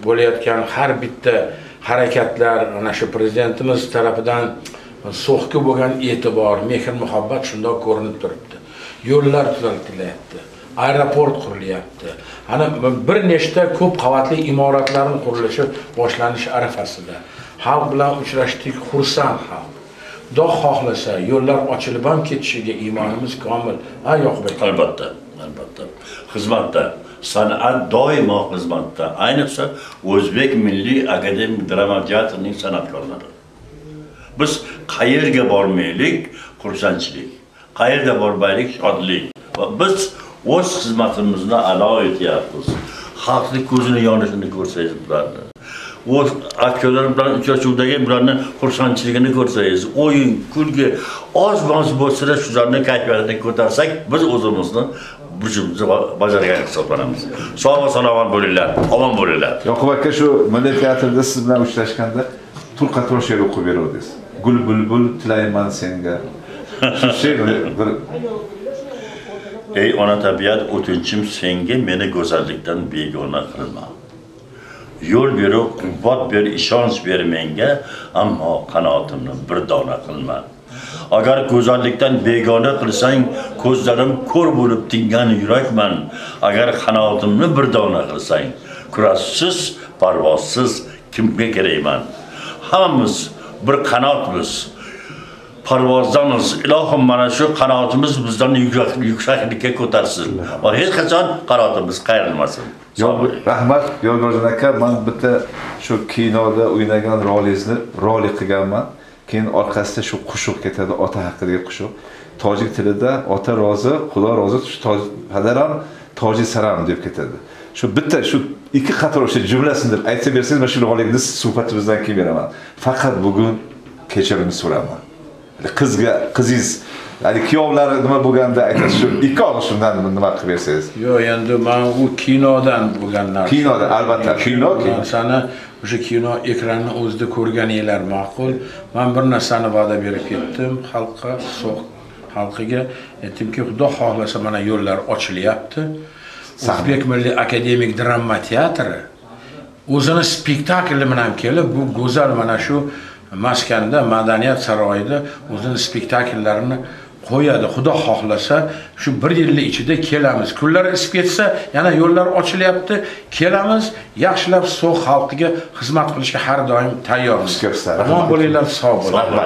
Bo'layotgan har bitta harakatlar ana shu prezidentimiz tarafidan So'xga bo'lgan e'tibor, mehr-muhabbat shundoq ko'rinib turibdi. Yo'llar tuzatilyapti, aeroport qurilyapti. Ana bir nechta ko'p qavatli imoratlarning qurilishi boshlanish arafasida. Xalq bilan uchrashdik, xursand xalq. Xudo xohlasa yo'llar ochilib ham ketishiga iymonimiz komil. Ha, Yoqubek? Albatta, albatta. Xizmatda, san'at doimo xizmatda. Ayniqsa O'zbek Milliy akademik drama teatrining san'atkorlari. Biz qayerga bormaylik, xursandchilik. Qayerga bormaylik, shodlik. Va biz o'z xizmatimizni ado etyapmiz. Xalqning ko'zini yonishini ko'rsangiz bularni. O'z aktyorlar bilan uchrashuvdagi bularni xursandchiligini ko'rsangiz, o'yin, kulgi oz-moz bo'lsa-da shularni kayfiyatini ko'tarsak, biz o'zimizni burchimizni bajargan hisoblanamiz. Sog' va salomat bo'linglar, omon bo'linglar. Yoqub aka, shu Milliy teatrda siz bilan uchrashganda tur qator she'r o'qib beruvdingiz. Gul bulbul tilayman senga. Shu she'r bir Ey ona tabiat, o'tinchim senga, meni go'zallikdan begona qilma. Yo'l berib, quvvat ber, ishonch ber menga, ammo qanotimni bir dona qilma. Agar go'zallikdan begona qilsang, ko'zlarim ko'r bo'lib tingan yurakman. Agar qanotimni bir dona qilsang, kurashsiz, parvozsiz kimga kerakman? Hammamiz bir qanotmiz, parvozdamiz. Ilohim, mana shu qanotimiz bizdan yuksaklikka ko'tarsin va hech qachon qanotimiz qayrilmasin. Rahmat Yodgorjon aka, men bitta shu kinoda o'ynagan rolingizni roli qilganman. Keyin orqasida shu qo'shiq ketadi, ota haqidagi qo'shiq. Tojik tilida ota rozi, Xudo rozi, shu padaram toji saram deb ketadi. Shu bitta shu ikki qator o'sha jumlasini deb aytsa bersangiz, men shu rolikni suhbatimizdan keyin beraman. Faqat bugun kechirim so'raman. Qizga, qizingiz, ya'ni kuyovlari nima bo'lganda aytasiz, shu ikki og'iz shundan nima qilib bersangiz. Yo'q, endi men u kinodan bo'lgan narsa. Kinoda albatta, kino narsani o'sha kino ekranni o'zida ko'rganinglar ma'qul. Men bir narsani va'da berib ketdim xalqqa, So'x xalqiga. Aytdimki, Xudo xohlasa mana yo'llar ochilyapti. O'zbek Milliy akademik drama teatri o'zini spektakli bilan kelib, bu go'zal mana shu maskanda, madaniyat saroyida o'zini spektakllarini qo'yadi. Xudo xohlasa shu bir yillik ichida kelamiz. Kunlar isib ketsa, yana yo'llar ochilyapti. Kelamiz, yaxshilab So'x xalqiga xizmat qilishga har doim tayyormiz. Omon bo'linglar, sog' bo'linglar.